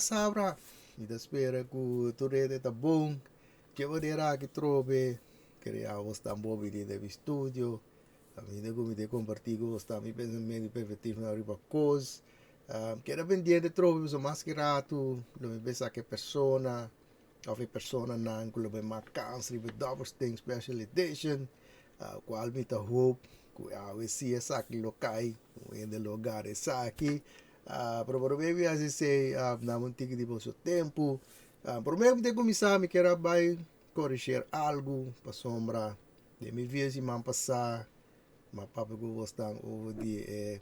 djasabra. Mi ta spera ku tur hende ta bon. Dje manera aki trobe kere abos ta bon bini den mi studio. Kaminda ku mi ta kompartí ku bos ta mi pensamentu i perspektiva riba kos. Keda pendiente trobe pasobra mas ki ratu lo mi pensa ku e persona òf e personanan ku lo bai mak kans riba e Dobbelsteen Special Edition, kual mi ta hoop ku awe si esaki lo kai, un hende lo gara esaki. Pero promé mi hasi esei, dame un tiki di boso tempu. Promé ku mi ta kuminsá mi kier a bai korisher algu pasobra den mi vida siman pasá mi a papia ku bosnan over di e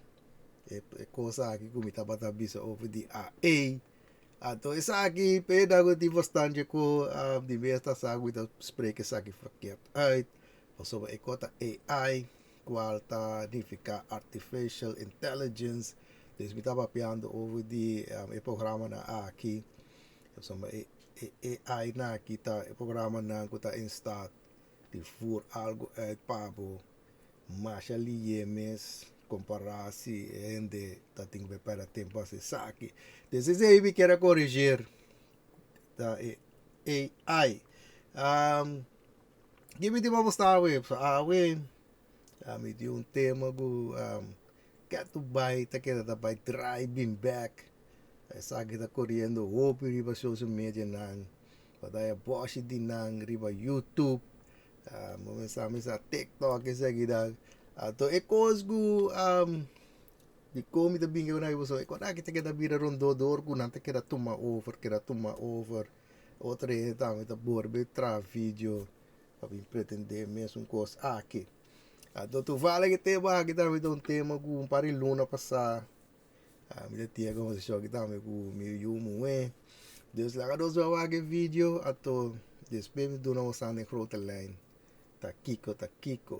kos aki ku mi tabata bisa over di AI. Anto esaki pena ku tin bastante ku di mes ta sa ku mi ta spreek esaki verkeerd uit pasobra e kos ta AI kual ta nifiká Artificial Intelligence. Dus mi ta papiando over di e programanan aki pasobra e AI nan aki ta e programanan ku ta in staat di voer algu uit pa bo. Masha liye mes kompará si e hende ta tin ku pèrdè tempu hasi esaki. Des esei mi kier a koregir ta e AI. Ki mi tin pa mostra awe? Awe mi tin un tema ku ketu bai ta keda ta bai drai bin bèk. Esaki ta koriendo hopi riba social medianan, pa ta e bòshi di nan riba YouTube. Bo mester mester TikTok esaki Anto e kos ku dikon mi ta bin ku nan pasobra e kos aki ta keda bira rondó dor ku nan ta keda tuma over keda tuma over. Otro hende tambe ta borbe traha video pa bin pretendé mesun kos aki. Anto toevallig e tema aki tambe ta un tema ku un par di luna pasá mi ta tin e kombersashon aki tambe ku mi yu muhé. Dus laga nos bai wak e video anto despues mi duna boso den grote lijn ta kiko ta kiko.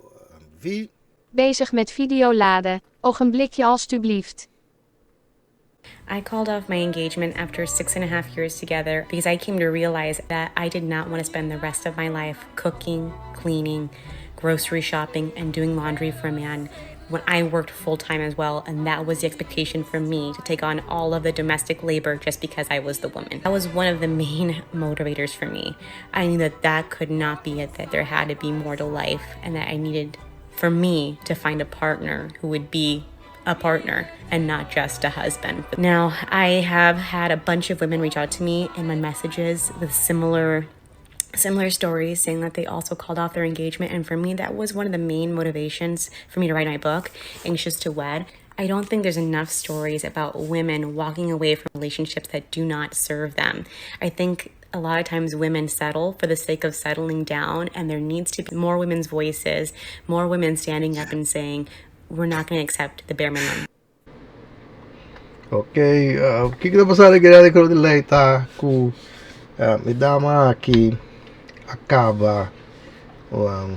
Vi. Bezig met video laden. Ogenblikje alstublieft. I called off my engagement after 6.5 years together because I came to realize that I did not want to spend the rest of my life cooking, cleaning, grocery shopping, and doing laundry for a man when I worked full time as well. And that was the expectation for me to take on all of the domestic labor just because I was the woman. That was one of the main motivators for me. I knew that that could not be it, that there had to be more to life, and that I needed for me to find a partner who would be a partner and not just a husband. Now, I have had a bunch of women reach out to me in my messages with similar stories saying that they also called off their engagement, and for me that was one of the main motivations for me to write my book, Anxious to Wed. I don't think there's enough stories about women walking away from relationships that do not serve them. I think a lot of times women settle for the sake of settling down, and there needs to be more women's voices, more women standing up and saying, "We're not going to accept the bare minimum." Ok, kiko ta pasa den grandi grote lei ta ku e dama aki a kaba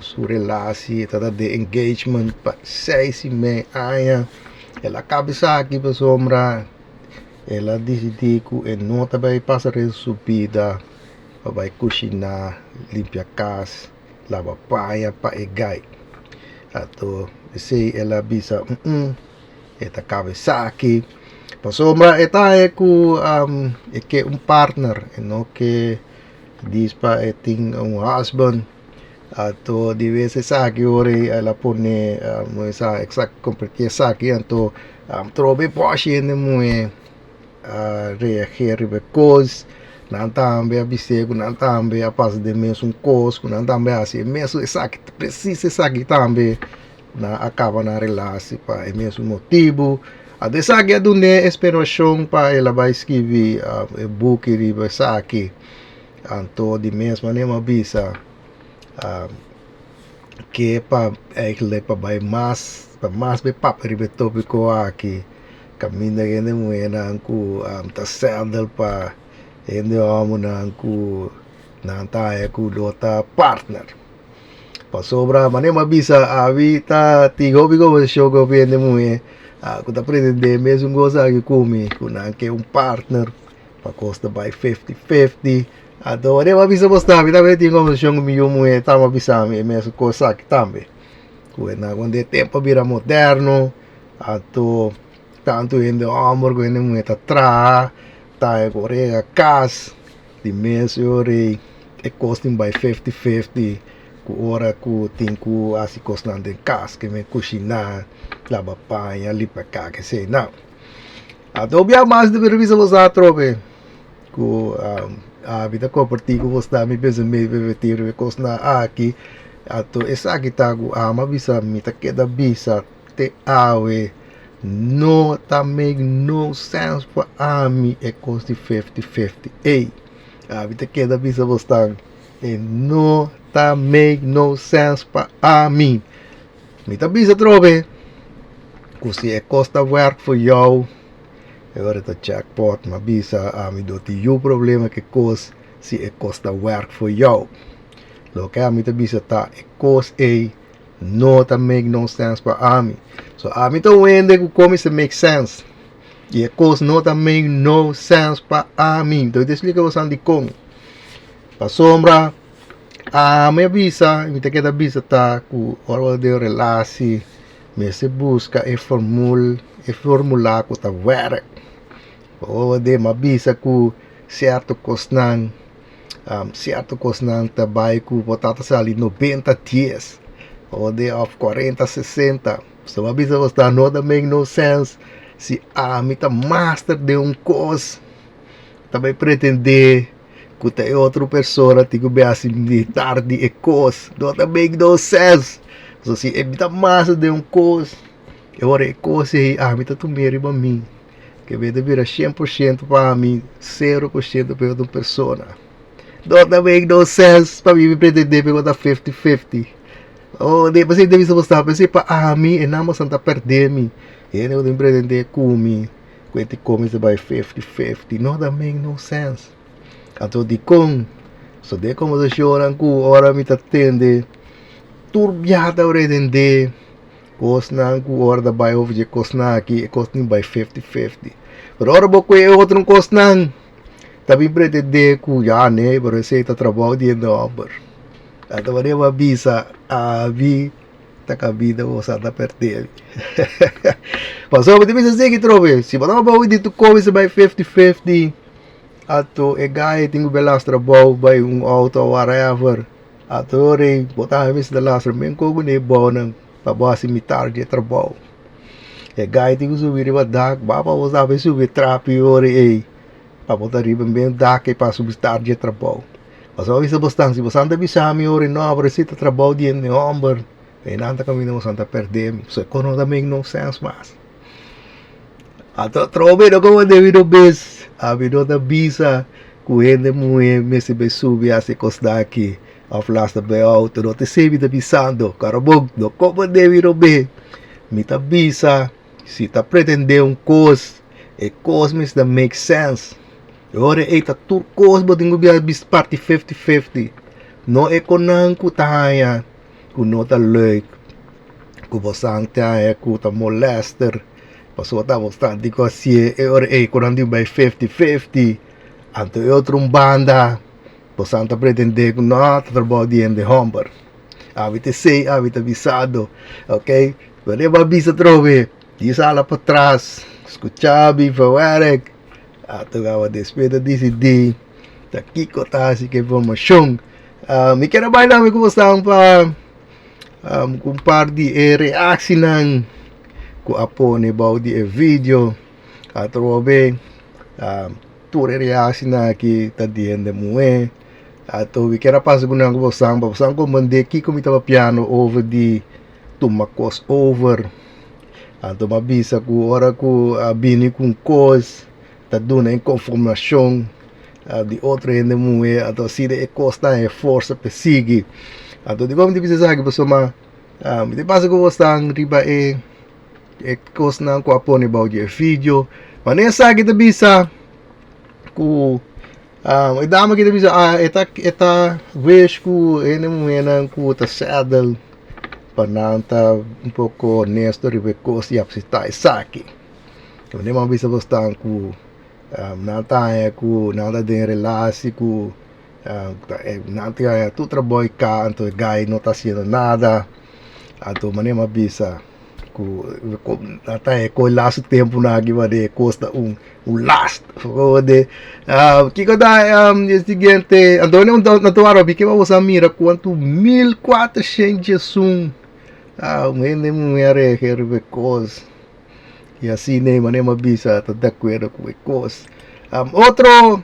su relatie, ta ta den engagement pa seis i mei aña. El a kaba esaki pasobra el a disidí ku e no ta bai pasa resto su bida pa bai kushiná, limpia kas, laba paña pa e gai. Anto esei el a bisa. E ta kaba esaki pasobra e ta haña ku e ke un partner e no ke dis pa e tin un husband anto di bes esaki ora el a pone sa exacto komparti esaki anto trobe bòshi hende muhé a reageer riba e kos nan tambe a bis'é ku nan tambe a pasa den mesun kos ku nan tambe a hasi e mesun esaki presis esaki tambe. Nan a kaba nan relasi pa e mesun motibu. Anto esaki a dun'é esperashon pa el a bai skibi e buki riba esaki. Anto di mes manera mi a bisa ke pa eigenlijk pa bai mas pa mas bai papia riba e topiko aki kaminda hende muhénan ku ta sèndel pa hende hòmbernan ku nan ta haña ku lo ta partner. Pasobra manera mi a bisa abi ta tin hopi conversacion cu hopi hende muhe cu ta pretende mesun cos aki cu mi cu nan ke un partner pa cos ta bay fifty fifty anto manera mi a bisa bos tambe mi tambe tin conversacion cu mi yu muhe tambe a bisa mi e mesun cos aki tambe cu nan cuando e tempo a bira moderno anto tanto hende homber cu hende muhe ta traha. Ta ku ora kas di mes ora e kos tin bai 50-50 ku ora ku tin ku hasi kosnan den kas, ke men kushiná, laba paña, limpia kaka, esei nan. Anto bia mas di revisa boso atrobe ku ami ta kompartí ku boso mi pensamentu riba e kosnan aki. Anto esaki ta ku ami a bisa, mi ta keda bisa te awe, no ta make no sense pa ami e kos di 50-50. Ei, ami ta keda bisa boso, e no ta make no sense pa ami. Mi ta bisa trobe ku si e kos ta werk voor jou, e ora ta jackpot. Ma bisa, ami no tin niun problema ku kos si e kos ta werk voor jou. Loke ami ta bisa ta e kos ei no ta make no sense pa ami. So ami ta wende ku kon se make sense. I e kos no ta make no sense pa ami. Anto, mi splika boso di kon. Pasombra, ami a bisa, mi ta keda bisa ta ku ora den relatie, mester buska e formula ku ta werk. Ora den mi a bisa ku sierto kosnan ta bai ku bo ta sali 90-10 òf de of 40-60. So mi a bisa bo no ta make no sense si ami ta master den un kos, ta bai pretendé ku ta otro persona tin ku bin hasi mitar di e kos. No ta make no sense. So si mi ta master den un kos, e ora e kos ei ami ta tum'é riba mi. Ke ta bira 100% pa mi, 0% pa otro persona. No ta make no sense pa mi pretendé ku ta 50-50. Oh, de, mas debe ser você, pensei pa ami e namo santa perder mi. E não tem pretender ku mi, ku e come se bai 50-50. No ta make no sense. Anto di kon, so de konversashon ku ora mi ta tende, tur biaha ta pretendé kosnan ku ora ta bai over dje kosnan aki, e kos tin bai 50-50. Pero ora bo kue otro kosnan, ta bin pretendé ku ya nee, pero esei ta trabou di hende hòmber. Anto wanneer mi a bisa, ami ta kaminda boso ta pèrdè. Pasobra mi ta bisa esaki trobe, si bo ta bou di tur kos bai 50-50, anto e guy tin ku bai lastra bou bai un auto or whatever. Anto ora bo ta mester lastra men kon ku e bounan pa bo hasi mitar di e trabou. E guy tin ku subi riba dak, ba pa bo sabi subi trapi ora ei, pa bo ta riba ben dak ei pa subi mitar di e trabou. Pasobra bisa bo si bo ta bisa mi ora no, pero esei ta trabou di hende hòmber, einan ta kaminda bo ta pèrdè mi. So e kos no ta make no sense mas. Anto trobe no komo debido bes, ami no ta bisa ku hende muhé mester bai subi hasi kosnan aki òf lastra bai auto, no ta esei mi ta bisando. Karabon, no komo debido be. Mi ta bisa si ta pretendé un kos, e kos mester make sense. E ora ei ta tur kos bo tin ku bis parti 50-50. No e konan ku ta haña ku no ta leuk, ku bo ta haña ku ta molester, pasobra ta bo ta di ku hasié, e ora ei ku nan di bai 50-50, anto e otro un banda bo ta pretendé ku no ta trabou di hende hòmber. Ami ta esei, ami ta bisando, ok? Wanneer bo a bisa trobe, di sala patras, skucha mi verwerk, anto gaba despues ta disidí ta kiko ta hasi ku informashon. Mi ker a bai tambe ku boso pa un par di e reaksienan ku a pone bou di e video. Atrobe tur e reaksienan aki ta di hende muhé. Anto mi ker a pasa ku nan ku boso pa boso komprendé kiko mi ta papiando over di tuma kos over. Anto mi a bisa ku ora ku a bini ku un kos ta duna konfirmashon di otro hende muhé, anto asina e kos ta e forsa pa sigui. Anto dikon mi ta bisa esaki? Pasobra mi ta pasa ku boso riba e kosnan ku a pone bou di e video. Wanneer esaki ta bisa ku e dama aki ta bisa e ta wish ku hende muhénan ku ta settle pa nan ta un poko honesto riba e kos i akseptá esaki. Wanneer mi a bisa boso ku nan ta haña ku nan ta den relatie ku nan ta haña tur trabou ka, anto e guy no ta hasiendo nada. Anto manera mi a bisa. Ku ta e ko laatste tempu na aki ba de kosta un un last de kiko ta e siguiente anto na tu arobi ke ba mira kuantu 1401 un hende muhé riba e kos i asina e manera mi a bisa ta di akuerdo ku e kos. Otro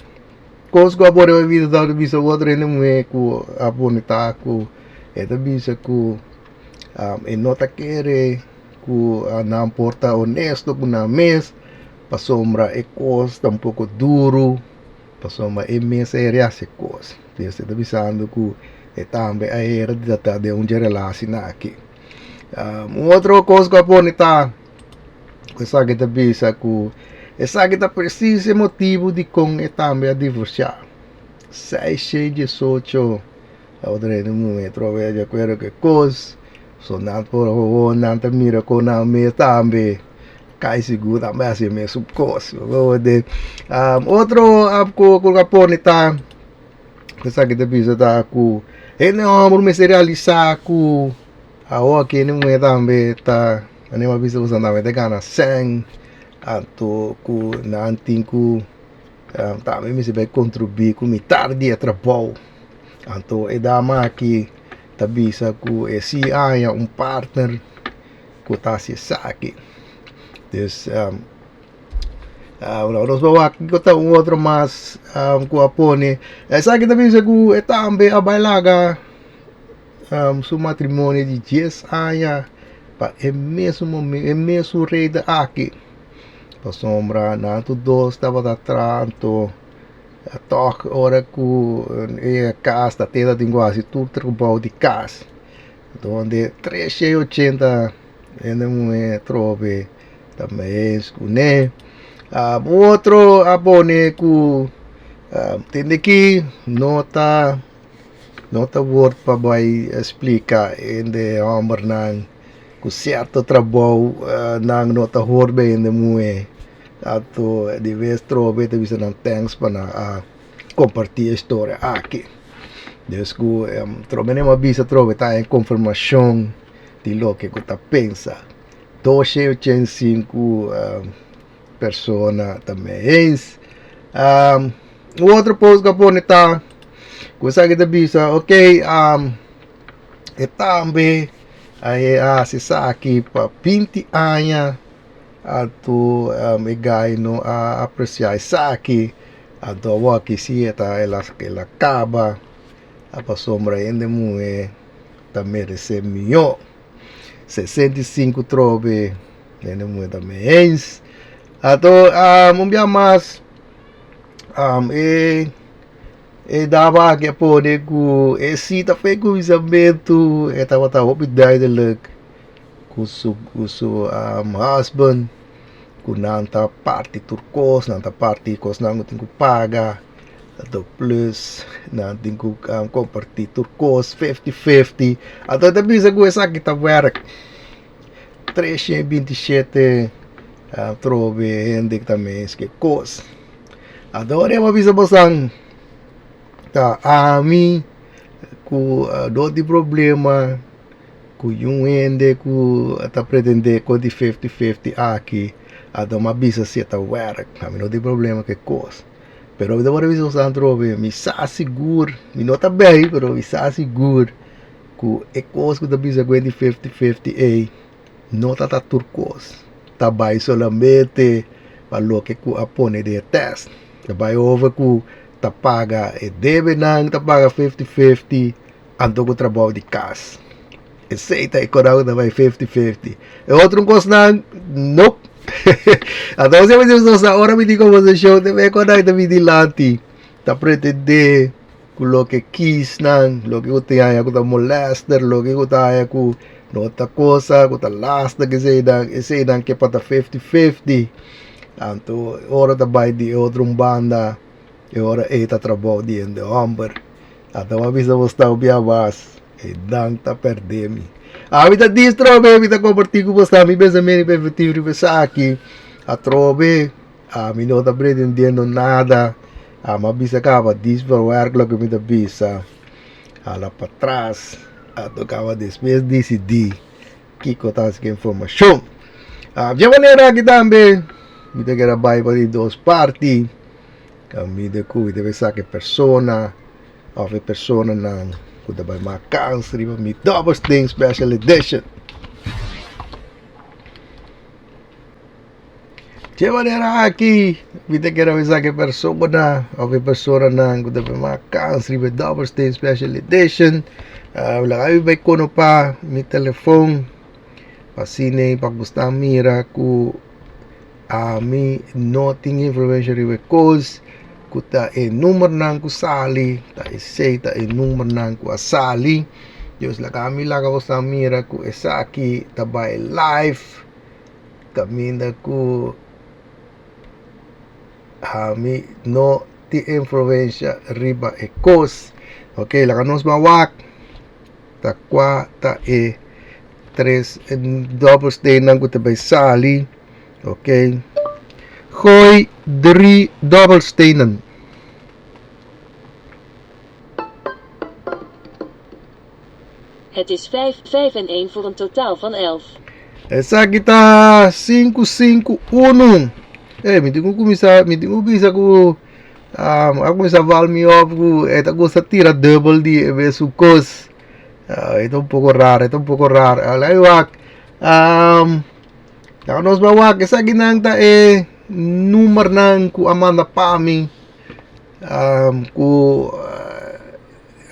kos ku a pone mi bisa ta bisa otro hende muhé ku a pone ta ku e ta bisa ku e no ta kere ku nan por ta honesto ku nan mes pasobra e kos ta un poko duru pasobra e mes a hera hasi e kos. Entonces e ta bisando ku e tambe a hera di ta den un dje relacion aki. Un otro kos ku a pone ta ku esaki ta bisa ku esaki ta presis e motibu dikon e tambe a divorsiá. 618. Otro hende muhé trobe di akuerdo ku e kos, so nan por hoho nan ta mira kon nan mes tambe kai sigur tambe hasi e mesun kos. Otro ku ku a pone ta ku esaki ta bisa ta ku hende hòmber mester realisá ku awor aki hende muhé tambe ta manera mi a bisa boso tambe ta gana sèn anto ku nan tin ku tambe mester bai kontribuí ku mitar di e trabou. Anto e dama aki ta bisa ku e si haña un partner ku ta hasi esaki. Dus nos por wak kiko ta un otro mas ku a pone. Esaki ta bisa ku e tambe a bai laga su matrimonio di dies aña pa e mesun e mesun reden aki. Pasobra nan tur dos tabata traha anto. Tòg ora ku e kas ta tenta tin ku hasi tur trabou di kas donde 380 hende muhé trobe ta mes kuné. Un otro a pone ku tende ki no ta no ta word pa bai splika hende hòmbernan ku sierto trabou nan no ta hor bei hende muhé. Anto di bes trobe ta bisa nan thanks pa nan a comparti e historia aki. Dus ku trobe nan a bisa trobe ta e confirmacion di loke ku ta pensa. 285 persona ta mee eens. Un otro post ku a pone ta ku esaki ta bisa ok e tambe a hasi esaki pa 20 aña. Anto e guy no a aprecia esaki, anto awor aki si e ta el a caba pasobra hende muhe ta merece miho. 65 trobe hende muhe ta mehens. Anto un bia mas e e dama aki a pone cu e si ta fe cuminsamentu e tabata hopi duidelijk. Ku su ku su husband ku nan ta parti tur kos nan ta parti kosnan ku tin ku paga anto plus nan tin ku komparti tur kos fifty fifty anto e ta bisa ku esaki ta wèrk 327 atrobe hende ta mes ke kos anto ora mi a bisa boso ta ami ku no tin problema. Ku yun hende ku ta pretendé ku di fifty fifty aki anto mi a bisa si e ta wèrk ami no tin problema ku e kos pero mi ta por bisa boso atrobe mi sa sigur mi no ta bei pero mi sa sigur ku e kos ku ta bisa ku e di fifty fifty ei no ta ta tur kos ta bai solamente pa loke ku a pone den e tèst ta bai over ku ta paga e debenan ta paga fifty fifty. Anto ku trabou di kas. Esei ta e korau ku ta bai fifty fifty. E otro kosnan, nope. Anto bo siempre nos sa ora mi tin konversashon te e korau ta bin dilanti ta pretendé ku loke kisnan, loke ku tin haña ku ta molèster, loke ku ta haña ku no ta kosa, ku ta laster eseinan, eseinan ke pa ta fifty fifty. Anto ora ta bai di e otro un banda e ora ei ta trabou di hende hòmber. Ata bo a bisa bo sta bia bas, e dan ta perde mi. Ami ta distrobe, mi ta comparti cu bo sta mi pensamiento y perspectiva riba esaki. Atrobe, ami no ta pretendiendo nada. Ami a bisa caba dis verwerk loke mi ta bisa. Hala patras, a tocaba despues dicidi. kiko ta hasi ku informashon. Dje manera aki tambe mi ta kere bai pa di dos parti kaminda ku mi ta bai saka e persona òf e personanan ku ta bai mak kans riba mi Dobbelsteen Special Edition. Dje manera aki mi ta kere bisa ku e persona òf e personanan ku ta bai mak kans riba e Dobbelsteen Special Edition laga mi bai konopa mi telefon pa asina pa bo mira ku ami no tin influensha riba e kos ku ta e numbernan ku sali ta esei ta e numbernan ku a sali Dios laga mi laga bo mira ku esaki ta bai live Caminda cu ami no tin influencia riba e cos. Ok, laga nos ban wak ta cua ta e tres dobbelsteennan cu ta bay sali. Ok, gooi drie dobbelstenen. Het is 5, 5 en 1 voor een totaal van 11. Esaki ta sinku sinku unu. Ey, mi tin ku kuminsá, mi tin ku bisa ku um, a kuminsá val mi op ku e ta gusta tira dubbel di e mesun kos. Uh, e ta un poko raro, e ta un poko raro. Alai wak. Um, laga nos ba wak, esakinan ta e numbernan ku a manda pa mi. Um, ku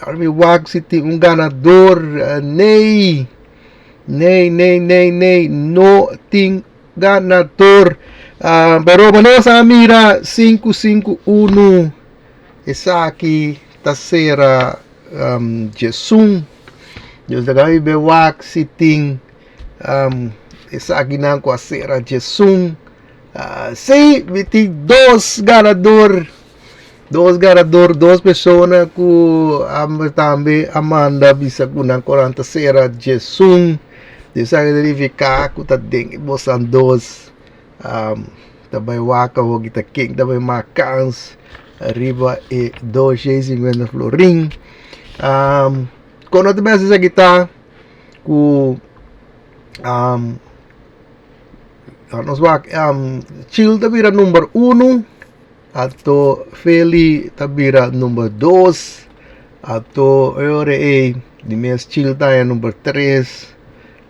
Ahora mi wak si tin un ganador. Nee. Nee, nee, nee, nee. No tin ganador. Uh, pero nos a mira 551. Esaki ta sera um, Jesum. Dios da gabi be wak si tin um, esaki nan ku a sera Jesum. Uh, sí, mi tin dos ganador. Dos ganador, dos persona ku tambe a manda bisa ku nan korant ta sera djesun. Esaki ta nifiká ku ta den e bosan dos ta bai wak awor ki ta ken ta bai mak kans riba e dos shen sinkuenta florin. Kono ta bes esaki ta ku nos wak Chil ta bira number uno. Anto Feli ta bira number dos, anto e ora ei di mes Chil ta haña number tres,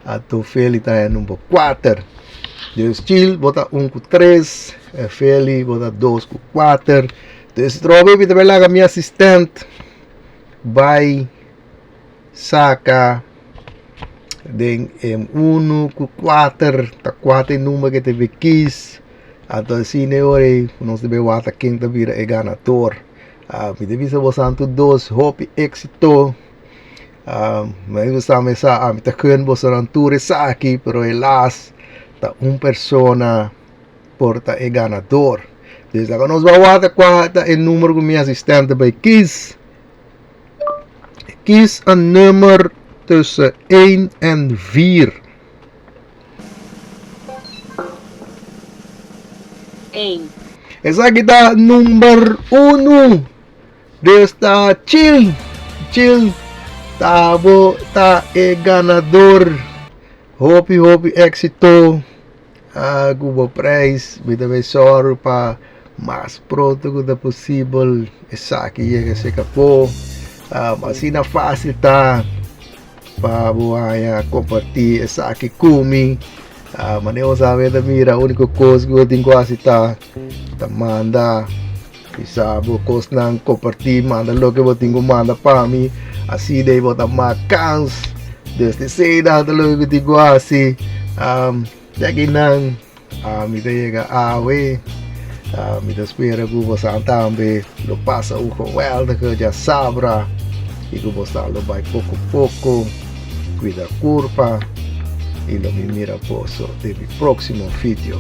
anto Feli ta haña number kuater. Dus Chil bo ta un ku tres, Feli bo ta dos ku kuater. Dus trobe mi ta bai laga mi asistent bai saka den e unu ku kuater, ta kuater e number ke ta bai kis. Anto asina e ora ei nos debe wak ken ta bira e ganador. Mi ta bisa boso tur dos hopi éksito. Mi gusta mesa ami ta gun bosonan tur esaki pero helaas ta un persona por ta e ganador. Dus laga nos bai wak kua ta e numero ku mi asistente bai kis. Kies een nummer tussen één en vier. Eén. Esaki ta number unu. Dus ta chill, chill. Ta bo ta e ganador. Hopi hopi éxito. Ah, ku bo prijs. Mi ta bay sòru pa mas pronto ku ta posibel esaki yega serka bo. Ah, asina fácil ta. Pa bo haña kompartí esaki ku mi. Ah, manera bo sabe ta mira úniko kos ku bo tin ku hasi ta ta manda bisa bo kosnan kompartí, manda loke bo tin ku manda pa mi. Asina ei bo ta mak kans. Desde eseinan ta loke ku tin ku hasi. Djakinan mi ta yega awe. Mi ta spera ku bosan tambe lo pasa un geweldige djasabra i ku bosan lo bai poko poko kuida kurpa i lo mi mira boso den mi próksimo video.